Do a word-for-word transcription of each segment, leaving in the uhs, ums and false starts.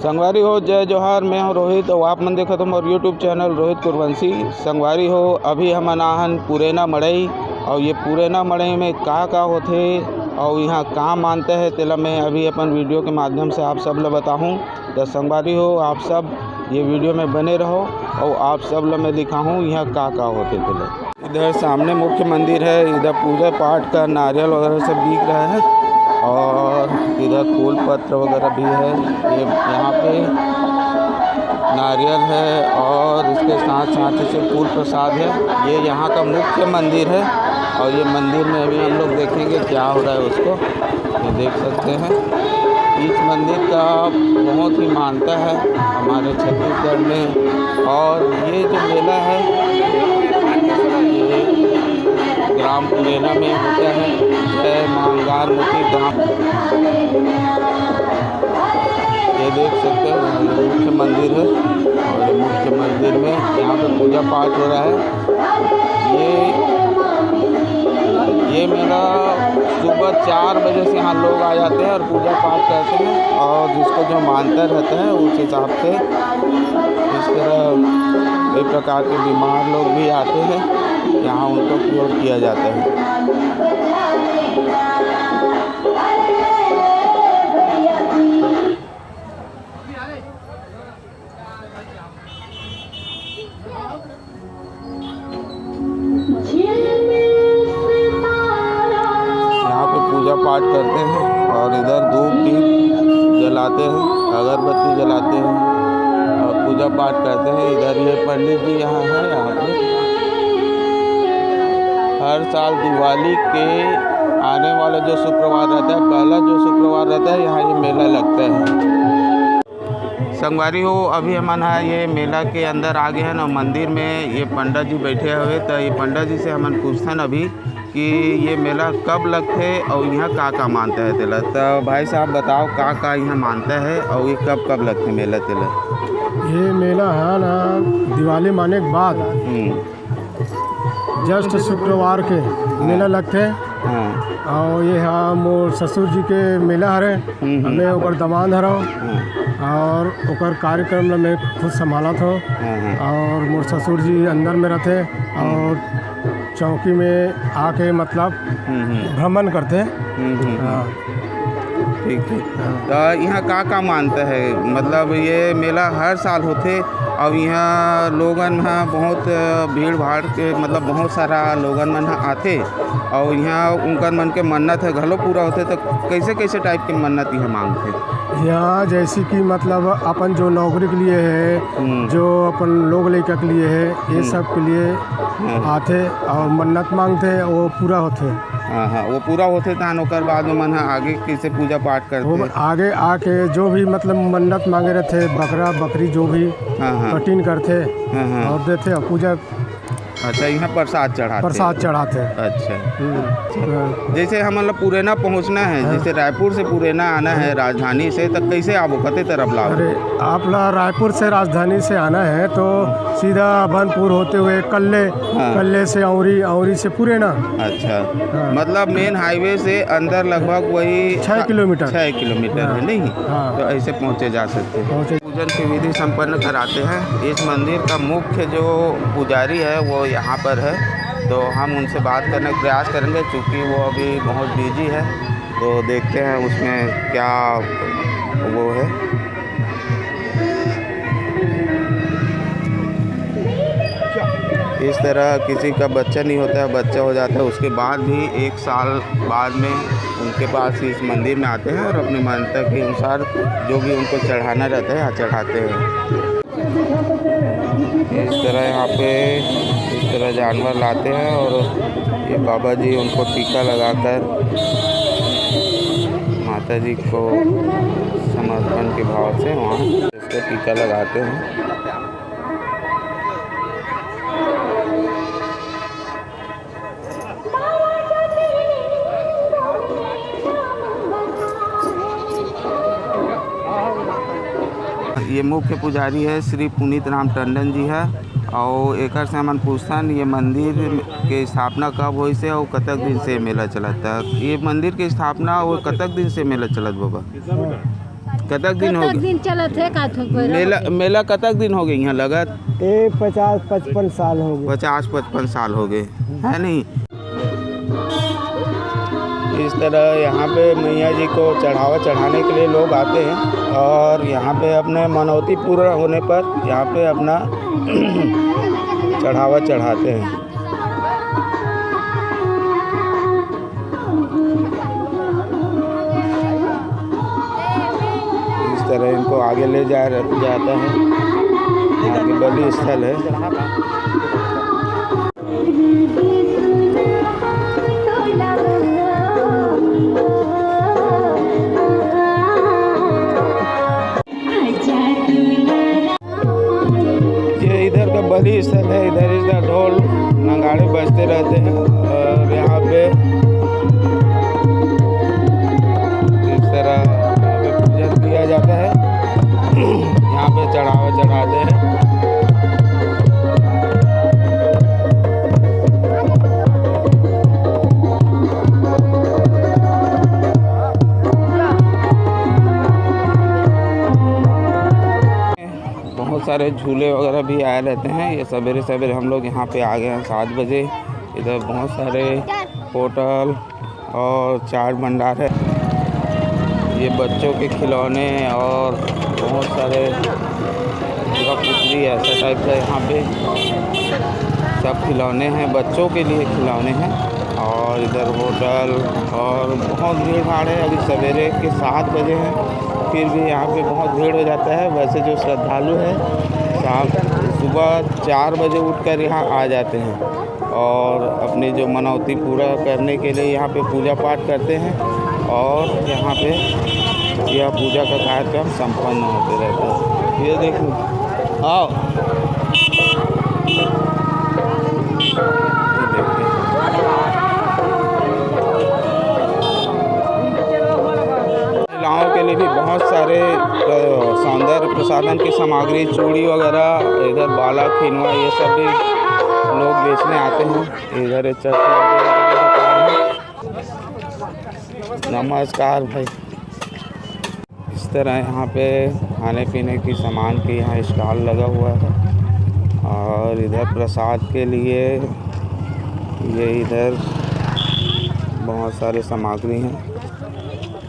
संगवारी हो, जय जोहार। मैं हूं रोहित अउ आप मन देखत हो मोर YouTube चैनल रोहित कुरवंशी। संगवारी हो, अभी हमन आहन पुरेना मड़ई, अउ ये पुरेना मड़ई में का का होथे अउ इहां का मानता है, तेला मैं अभी अपन वीडियो के माध्यम से आप सब ल बताहूं। त संगवारी हो, आप सब ये वीडियो में बने रहो अउ आप सब ल मैं दिखाहूं इहां का का होथे तेला। इधर सामने मुख्य मंदिर है, इधर पूजा पाठ का नारियल वगैरह सब बिक रहा है और इधर फूल पत्र वगैरह भी है। ये यहाँ पे नारियल है और इसके साथ साथ इसे फूल प्रसाद है। ये यहाँ का मुख्य मंदिर है और ये मंदिर में अभी हम लोग देखेंगे क्या हो रहा है उसको। ये देख सकते हैं, इस मंदिर का बहुत ही मान्यता है हमारे छत्तीसगढ़ में। और ये जो मेला है, ये ग्राम पुरेना में होता है। जय मां अंगार मोती धाम। ये देख सकते हैं, ये मुख्य मंदिर है और ये मुख्य मंदिर में यहाँ पे पूजा पाठ हो रहा है। ये ये मेला सुबह चार बजे से यहाँ लोग आ जाते हैं और पूजा पाठ करते हैं, और जिसको जो मानता रहता है उस हिसाब से इस तरह कई प्रकार के बीमार लोग भी आते हैं, यहाँ उनको क्योर किया जाता है। यहाँ पे पूजा पाठ करते हैं और इधर धूप दीप जलाते हैं, अगरबत्ती जलाते हैं और पूजा पाठ करते हैं। इधर ये पंडित जी यहाँ है, यहाँ पे हर साल दिवाली के आने वाला जो शुक्रवार रहता है, पहला जो शुक्रवार रहता है, यहाँ ये मेला लगता है। संगवारी हो, अभी हमन ह ये मेला के अंदर आ गे हन अउ मंदिर में ये पंडा जी बैठे हवे, त ये पंडा जी से हमन पूछथन अभी कि ये मेला कब लगथे अउ इहाँ का-का मानता है तेला। त भाई साहब बताओ, का-का इहाँ मानता है अउ ये कब-कब लगथे मेला तेला? ये मेला है ना, दिवाली माने के बाद हम्म। जस्ट शुक्रवार के मेला लगथे। हाँ। और ये हा मोर ससुर जी के मेला हरे। हम्म, हम्म। मैं ओकर दमांद हरव। हाँ। और ओकर कार्यक्रम ला मैं खुद संभालत हव। हाँ, हाँ। और मोर ससुर जी अंदर में रहथे हम्म। और चौकी में आके मतलब हम्म, हम्म। भ्रमण करथे। हम्म, हम्म, हम्म। हाँ। ठीक, ठीक। हाँ। त इहाँ का, का मानता है? मतलब ये मेला हर साल होथे अउ इहाँ लोगन ह बहुत भीड़ भाड़ के, मतलब बहुत सारा लोगन मन ह आथे अउ इहाँ उनकर मन के मन्नत ह घलो पूरा होथे। त कैसे, कैसे टाइप के मन्नत इहाँ मांगथे? यहाँ जैसे कि मतलब अपन जो नौकरी के लिए है, हम्म। जो अपन लोग लइका के लिए है, ये हम्म। सब के लिए हाँ। आथे और मन्नत मांगथे, वो पूरा होथे। हाँ, हाँ, वो पूरा होथे तहन ओकर बाद ओमन ह आगे कैसे पूजा पाठ करथे? वो आगे आके जो भी मतलब मन्नत मांगे रहथे, बकरा बकरी जो भी हाँ, हाँ। कटिंग करथे हाँ, हाँ। और देथे और पूजा। अच्छा, यहाँ प्रसाद चढ़ाथे? प्रसाद चढ़ाथे। अच्छा। हम्म। जैसे हमन ला पुरेना पहुँचना है, हाँ। जैसे रायपुर से पुरेना आना है राजधानी से, त कैसे आबो, कते तरफ ला आबो? अरे, आप ला रायपुर से राजधानी से आना है तो सीधा अभनपुर होते हुए कल्ले, हाँ। कल्ले से औरी, औरी से पुरेना। अच्छा। हाँ। मतलब मेन हाईवे से अंदर लगभग वही छः किलोमीटर। छः किलोमीटर है, हाँ। नहीं? हाँ। तो ऐसे पहुँचे जा सकते हैं। पहुँचे। पूजन की विधि संपन्न कराते हैं। इस मंदिर का मुख्य जो पुजारी है वो यहाँ पर है, तो हम उनसे बात करने का प्रयास करेंगे, चूँकि वो अभी बहुत बिजी है, तो देखते हैं उसमें क्या वो है। इस तरह किसी का बच्चा नहीं होता है, बच्चा हो जाता है, उसके बाद भी एक साल बाद में उनके पास इस मंदिर में आते हैं और अपनी मान्यता के अनुसार जो भी उनको चढ़ाना रहता है, यहाँ चढ़ाते हैं। इस तरह यहाँ पे इस तरह जानवर लाते हैं और ये बाबा जी उनको टीका लगाकर माता जी को समर्पण के भाव से वहाँ इसको टीका लगाते हैं। ये मुख्य पुजारी है श्री पुनीत राम टंडन जी है, और एकर से हमन पूछथन ये मंदिर के स्थापना कब होइस हे और कतक दिन से मेला चलत हे। ये मंदिर के स्थापना और कतक दिन से मेला चलत बाबा? कतक दिन हो कतक गए? दिन चलत हे, का थोक बेरा मेला, होगे? मेला कतक दिन हो गए यहाँ लगत? ए, पचास पचपन साल हो गए। पचास पचपन साल हो गए, है नहीं? इस तरह यहाँ पे मैया जी को चढ़ावा चढ़ाने के लिए लोग आते हैं और यहाँ पे अपने मनौती पूरा होने पर यहाँ पे अपना चढ़ावा चढ़ाते हैं। इस तरह इनको आगे ले जा, जाता है। आगे बलि स्थल है। ये इधर का बलि स्थल है, इधर इधर ढोल नगाड़े बजते रहते हैं और यहाँ पे इस तरह यहाँ पे पूजन किया जाता है। यहाँ पे चढ़ावा चढ़ाते हैं। बहुत सारे झूले वगैरह भी आए रहते हैं। ये सवेरे सवेरे हम लोग यहाँ पे आ गए हैं सात बजे। इधर बहुत सारे होटल और चाट भंडार है। ये बच्चों के खिलौने और बहुत सारे दुर्गा पुतली ऐसा टाइप का यहाँ पे सब खिलौने हैं, बच्चों के लिए खिलौने हैं। और इधर होटल और बहुत भीड़ भाड़ है। अभी सवेरे के सात बजे हैं, फिर भी यहाँ पे बहुत भीड़ हो जाता है। वैसे जो श्रद्धालु हैं, शाम, सुबह चार बजे उठकर यहाँ आ जाते हैं और अपनी जो मनौती पूरा करने के लिए यहाँ पे पूजा पाठ करते हैं और यहाँ पे यह पूजा का कार्यक्रम संपन्न होते रहते हैं। ये देखो, आओ। ये देखिए। महिलाओं के लिए भी बहुत सारे, अ, सौंदर्य प्रसाधन की सामग्री, चूड़ी वगैरह, इधर बाला, खिनवा, ये सब भी लोग बेचने आते हैं। इधर एक चश्मा की दुकान है। नमस्कार भाई। इस तरह यहाँ पे खाने पीने की सामान के यहाँ स्टॉल लगा हुआ है और इधर प्रसाद के लिए ये इधर बहुत सारे सामग्री हैं।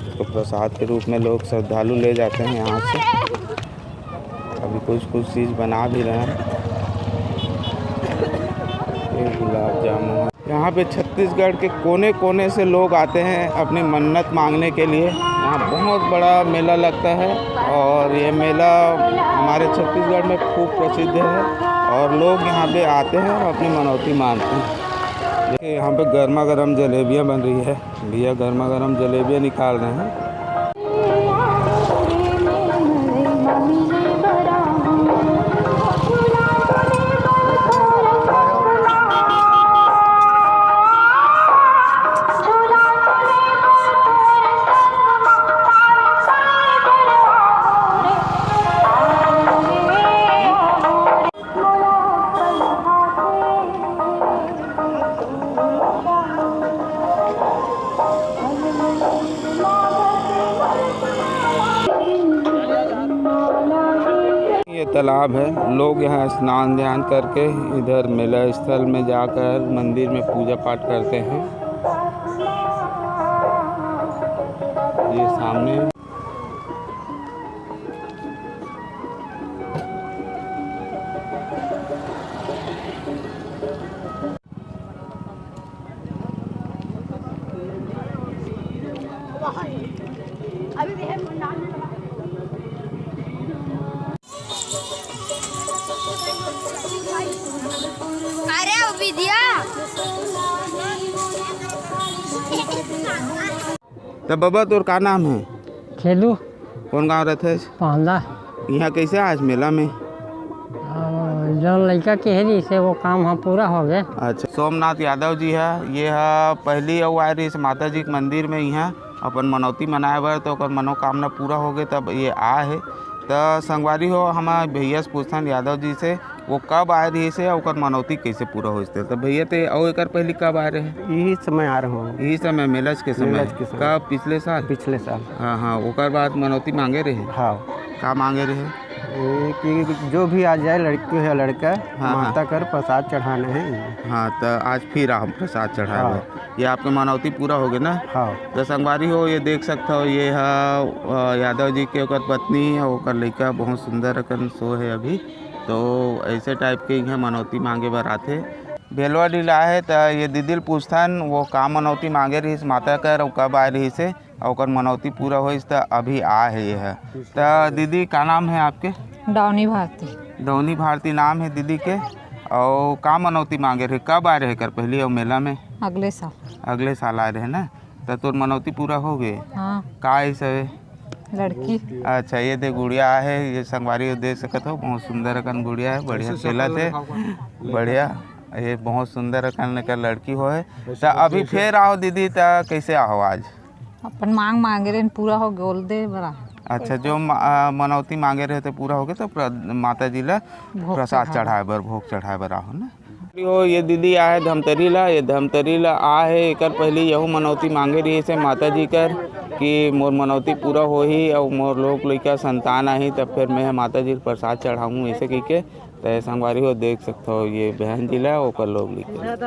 इसको प्रसाद के रूप में लोग श्रद्धालु ले जाते हैं यहाँ से। अभी कुछ कुछ चीज़ बना भी रहे हैं। ये गुलाब जामुन है। यहाँ पे छत्तीसगढ़ के कोने कोने से लोग आते हैं अपनी मन्नत मांगने के लिए। यहाँ बहुत बड़ा मेला लगता है और ये मेला हमारे छत्तीसगढ़ में खूब प्रसिद्ध है और लोग यहाँ पे आते हैं और अपनी मनौती मानते हैं। देखिए, यहाँ पे गर्मा गर्म जलेबियाँ बन रही है। भैया गर्मा गर्म जलेबियाँ निकाल रहे हैं। ये तालाब है, लोग यहाँ स्नान ध्यान करके इधर मेला स्थल में जाकर मंदिर में पूजा पाठ करते हैं। ये सामने अरे, ओ विद्या। त बबा, तोर का नाम है? खेलू। कौन गाँव रथे? पांदा। यहाँ कैसे आज मेला में? आ, जौन लइका के हे, जैसे वो काम ह पूरा हो गए। अच्छा, सोमनाथ यादव जी है, ये है पहली अउ आए रहिस माता जी के मंदिर में यहाँ अपन मनौती मनाए बर, तो ओकर मनोकामना पूरा हो गए, तब ये आए है। त संगवारी हो, हम भैया से पूछथन यादव जी से वो कब आए रहिस हे, ओकर मनौती कइसे पूरा होइस ते? त भैया, ते अउ एकर पहिली कब आए रहे? यही समय आ रहे हों। यही समय, मेलच के समय? मेलच के समय। कब, पिछले साल? पिछले साल। हाँ, हाँ, ओकर बाद मनौती मांगे रहे? हाँ। का मांगे रहे? ये कि जो भी आ जाए, लड़की हो या लड़का, हाँ, हाँ। माता कर प्रसाद चढ़ाना है। हाँ, त आज फिर आए प्रसाद चढ़ाए बर। हाँ। ये आपके मनौती पूरा होगे ना? हाँ। त संगवारी हो, ये देख सकत हो, ये ह, अ, यादव जी के ओकर पत्नी हे, ओकर लइका, बहुत सुंदर अकन सो हे अभी। तो ऐसे type के इहाँ मनौती मांगे बर आथे। भेलवा डील आए हे, त ये दीदी ल पूछथन, वो का मनौती मांगे रहिस माता कर, अउ कब आए रहिस हे, अउ ओकर मनौती पूरा होइस, त अभी आए हे ये ह। त दीदी, का नाम हे आपके? डौनी भारती। डौनी भारती नाम हे दीदी के। अउ का मनौती मांगे रहे, कब आए रहे कर पहिली अउ मेला में? अगले साल। अगले साल आए रहे ना, त तोर मनौती पूरा होगे? हाँ। का आइस हवे? लड़की। अच्छा, ये दे गुड़िया आहे, ये संगवारी हो देख सकत हो, बहुत सुंदर अकन गुड़िया हे, बढ़िया खेलत हे, बढ़िया, ये बहुत सुंदर अकन एकर लड़की हो हे। त अभी फेर आहो दीदी, त कइसे आहो आज? अपन मांग मांगे रहे, पूरा होगे, ओला दे बर आए। अच्छा, जो म-, अ, मनौती मांगे रहे ते पूरा होगे, त प्र-, माता जी ला भोग प्रसाद चढ़ाए बर। चढ़ाए बर, भोग चढ़ाए बर आहो ना। हो, ये दीदी आहे धमतरी ला, ये धमतरी ला आहे, एकर पहिली यहू मनौती मांगे रहिस हे माता जी कर कि मोर मनौती पूरा होही अउ मोर लोग लइका संतान आही, तब फेर मैं ह माता जी ल प्रसाद चढ़ाहूँ, ऐसे कहिके। त संगवारी हो देख सकत हो, ये बहन जी ला, ओकर लोग लइका।